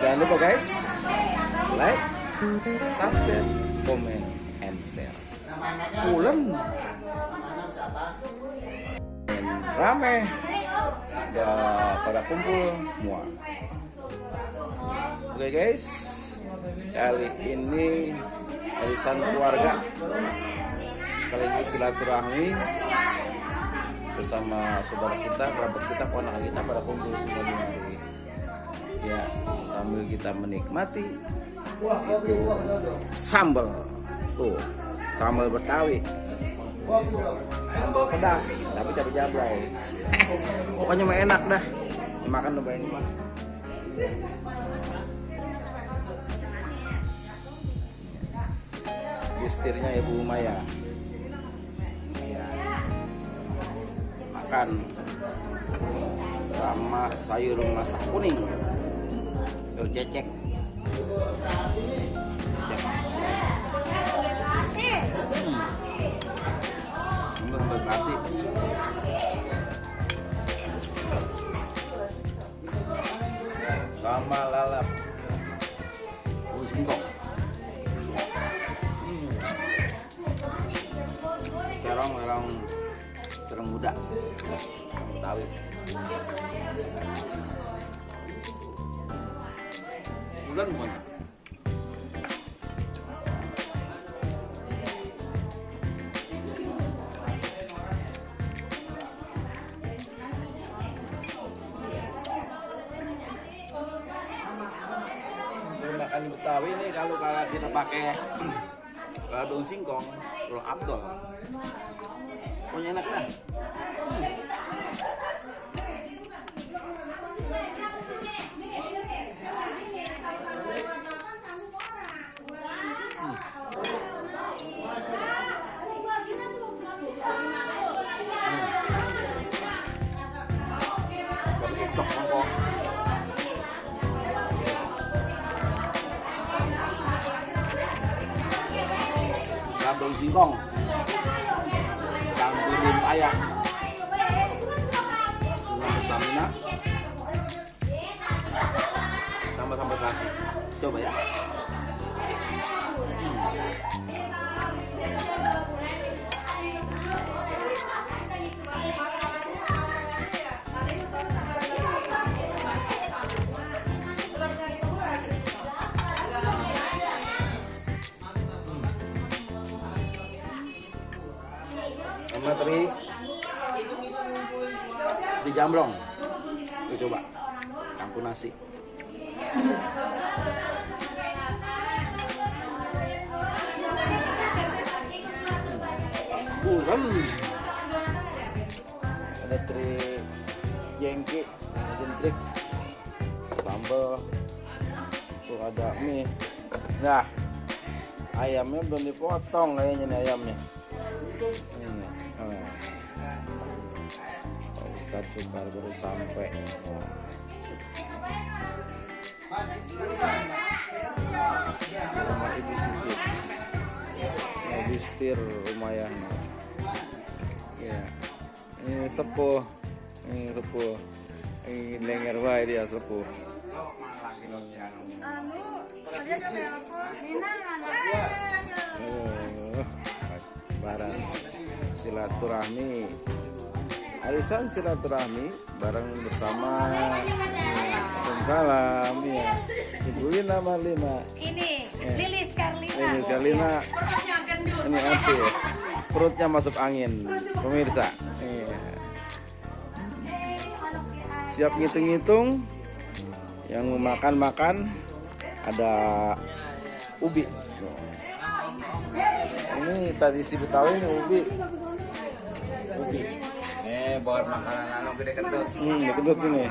Jangan lupa guys, like, subscribe, comment, and share. Pulen rame, udah pada kumpul semua. Oke guys, kali ini arisan keluarga sekaligus silaturahmi bersama saudara kita, kerabat kita, ponakan kita pada kumpul semua di mari. Ya, sambil kita menikmati itu sambal, tuh sambal Betawi, sambal pedas, tapi cabai jablay. Pokoknya mah enak dah, makan coba ini mah. Istirnya Ibu Maya, ya. Makan sama sayur masak kuning, sayur cecek. Sambal nasi. Sama lalap singkong. Terong muda Betawi. Bulan bukan? Makan Betawi ini kalau kita pakai daun singkong, kalau abdol, pokoknya enak lah. Daun singkong, campurin ayam, stamina, tambah sambal terasi. Coba ya. Sama teri di jambrong. Tuh coba campur nasi. Ada teri jengki, jentrik, sambal, tuh ada mie. Nah, ayamnya belum dipotong kayaknya nih ayamnya. Pak Ustadz Sumbar baru sampai. Sama Ibu Siti, Ibu Stir lumayan. Ya, ini sepuh, ini lenger wae dia sepuh. Barang silaturahmi, arisan silaturahmi bareng bersama. Salam ya. Ibu Lina Marlina. Ini Lilis Karlina. Lilis Karlina. Ini artis. Perutnya masuk angin, pemirsa. Iya. Siap ngitung-ngitung. Yang mau makan ada ubi. Ini tradisi Betawi ini ubi. Buat makanan anu gede kentut. Gede kentut ini.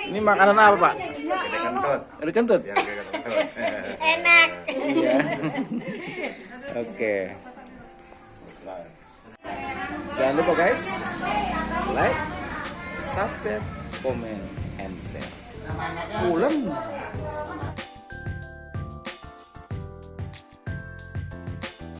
Ini makanan apa, Pak? Gede kentut. Gede kentut. Ya, gede kentut. Enak. Iya. Oke. Jangan lupa guys, like, subscribe, comment, and share. Pulen